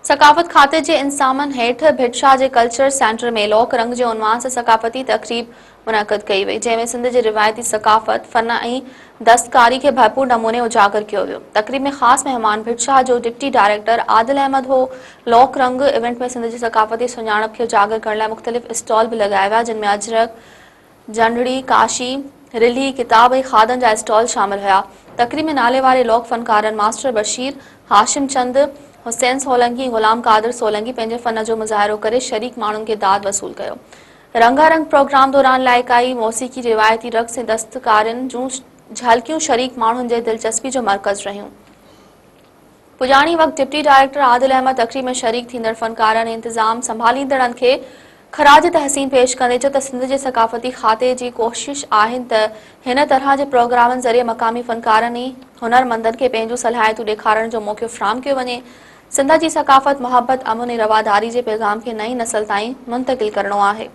ثقافت کاتي جي انتظامن هيٺ ڀٽ شاهه جي ڪلچر سينٽر ۾ لوڪ رنگ جي عنوان سان ثقافتي تقريب منعقد ڪئي وئي، جنهن ۾ سنڌ جي روايتي ثقافت، فن ۽ دستڪاري کي ڀرپور نموني اجاگر ڪيو ويو. تقريب ۾ خاص مهمان ڀٽ شاهه جو ڊپٽي ڊائريڪٽر عادل احمد هو. لوڪ رنگ ايونٽ ۾ سنڌ جي ثقافتي سڃاڻپ کي اجاگر ڪرڻ لاء مختلف اسٽال به لڳايا ويا، جن ۾ اجرڪ، جنڊڙي، ڪاشي، رلهي، ڪتاب ۽ کاڌن جا اسٽال شامل هيا. تقريب ۾ ناليواري لوڪ فنڪارن ماسٽر بشير، هاشم چند، حسين سولنگي ۽ غلام قادر سولنگي پنهنجي فن جو مظاهرو ڪري شريڪ ماڻهن کي داد وصول ڪيو. رنگا رنگ پروگرام دوران لائقائي موسيقي، روايتي رقص ۽ دستڪارين جون جهلڪيون شريڪ ماڻهن جي دلچسپي جو مرڪز رهيون. پڄاڻي وقت ڊپٽي ڊائريڪٽر عادل احمد تقريب ۾ شريڪ ٿيندڙ فنڪارن ۽ انتظام سنڀاليندڙن کي خراج تحسين پيش ڪندي چيو ته سنڌ جي ثقافتي کاتي جي ڪوشش آهن ته هن طرح جي پروگرامن ذريعي مقامي فنڪارن ۽ هنرمندن کي پنهنجون صلاحيتون ڏيکارڻ جو موقعو فراهم ڪيو وڃي سنڌ جي ثقافت محبت امن ۽ رواداري جي پيغام کي نئين نسل تائين منتقل ڪرڻو آهي.